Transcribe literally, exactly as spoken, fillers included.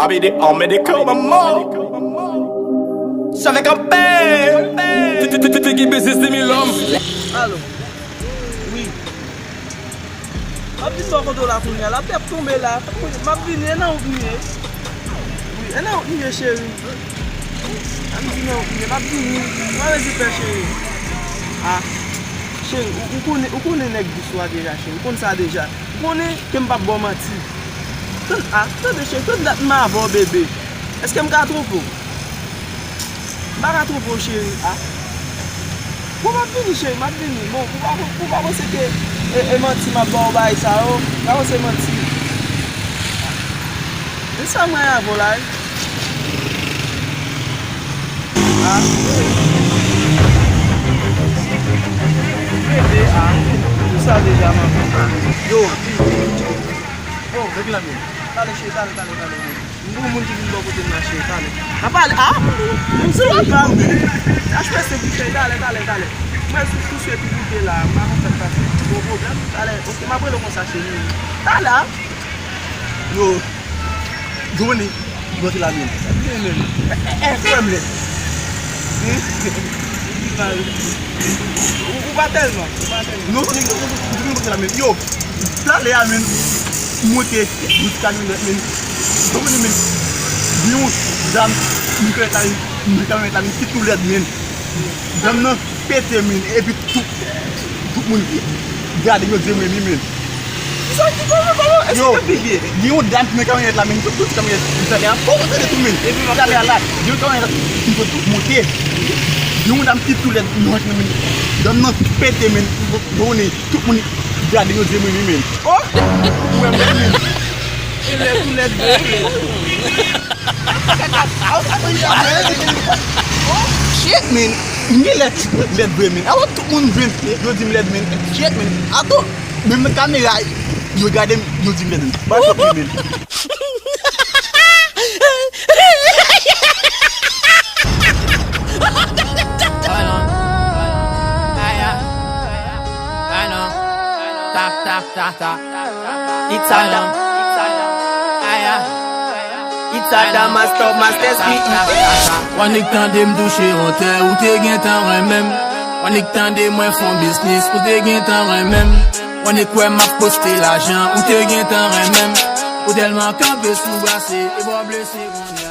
Abede an mede kè w manman. Chavèk an pè. Figi biznis di mil lòm. Alo. Wi. M ap vin bò kote w la kounye a. Lapli ap tonbe la. M ap vini, e nan wout m ye. Wi, e nan wout m ye, cheri. An m di nan wout m ye, m ap vini. Mwen rezi pè, cheri. A. Cheri, ou, ou konnen, ou konnen nèg dous ou a deja, cheri. Ou konn sa deja. Ou konnen ke m p ap ba w manti. Tann, a, tande, cheri, tann dat m avè w, bebe. Èske m ka twonpe w? M pa ka twonpe w, cheri, a. Bon, m ap vini, cheri, m ap vini. Bon, ou pa, ou pa panse ke e, e manti m ap ba w bagay sa yo? Ou pa panse manti? E sa mwen avè w la, wi. A. Bebe, a. Tout sa deja, manman. Yo. Oh, depi la menm. Talè, cheri, talè, talè, talè. M gon moun ki vin bò kote m la, cheri, talè. N a pale, a? M sou la pa m. H P C pou cheri, talè, talè, talè. Mwen sou, sou swe pou goute la, m pa konn sa k pase. Bon pwoblèm, talè. Oke, m ap rele w konsa, cheri. Talè. Yo. Jwenn li. Jwenn li la menm. Li menm. E, e, e, frè m lè. Ou, ou pa tèlman, ou pa tèlman. Non, non, non, non, non, non, non, non, non, yo, talè a, men, m monte, monte kamyonèt, men, konprann, men, gen yon zam, m fè la, m fè kamyonèt la, men, ki tou lèd, men. Zam nan pete, men, epi tout, tout moun gade m, yo di m wi, men. Sa ki pase, papa? Èske yo, yo pibye? Gen yon dam ki nan kamyonèt la, men, tout, tout kamyonèt, talè a, fò w tande tou, men. Epi m ap talè a la, gen yon kamyonèt la, m sot monte. Gen yon dam ki tou lèd, non, men, dam nan pete, men, bon, bon, tout moun gade, yo di m wi, men. Oh! Ou wè m, men. Li lèd, ou lèd, vre, men. Oh, shit, man. M gen lèd, lèd vre, man. Awa, tout moun vin, yo di m lèd, man. Shit, man. Ato, menm kamera, yo gade m, yo di m lèd, man. Ba sòt li, man. Tap, tap, tap, tap. It's all down. Aya. It's all down, master, master, S P E. Ou annik tande m touche yon tè, ou te gentan renmen m. Ou annik tande mwen fè yon biznis, ou te gentan renmen m. Ou annik wè m ap poste lajan, ou te gentan renmen m. Ou tèlman kanpe sou brase, e bò blese konnen.